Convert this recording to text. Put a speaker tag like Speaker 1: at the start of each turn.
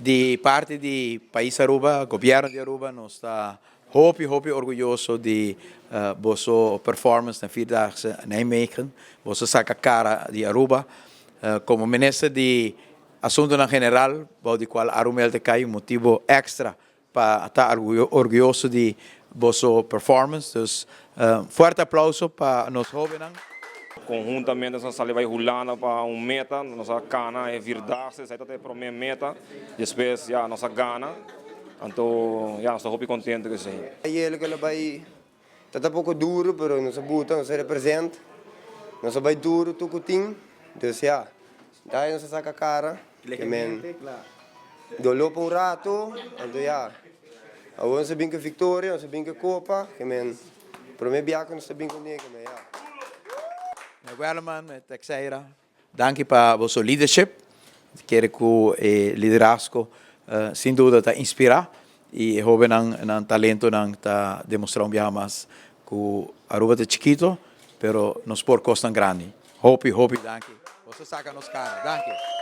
Speaker 1: Di parti di Pais Aruba, Gobierno di Aruba, nos ta hopi, hopi orguyoso di boso performance na Vierdaagse Nijmegen. Boso a saca cara di Aruba. Como Minister di Asuntonan General, bou di cual Arumel ta cay, un motibo extra pa ta orguyoso di boso performance. Dus fuerte aplauso pa nos hobennan.
Speaker 2: Conhuntamente nos a sali bai Hulanda pa un meta, nos a cana e Vierdaagse, esai ta e prome meta, despues ya nos a gana, anto ya nos ta hopi contento cu esei.
Speaker 3: Ayer loke lo bai ta ta poco duro pero nos a buta, nos a represent, nos a bai duro tur cu tin, dus ya, dai nos a saca cara, ke men dolo pa un rato, anto ya, awor nos a bin cu e victoria, nos a bin cu e copa, ke men prome bia cu nos ta bin cune, ke men ya.
Speaker 1: Meneer Werleman, meneer Texeira, danki pa boso leadership. Kere cu e liderazgo sin duda ta inspira y e hobennan nan talentonan ta demostra un biaha mas cu Aruba ta chikito pero nos por cosnan grandi. Hopi hopi danki. Boso saca nos cara. Danki.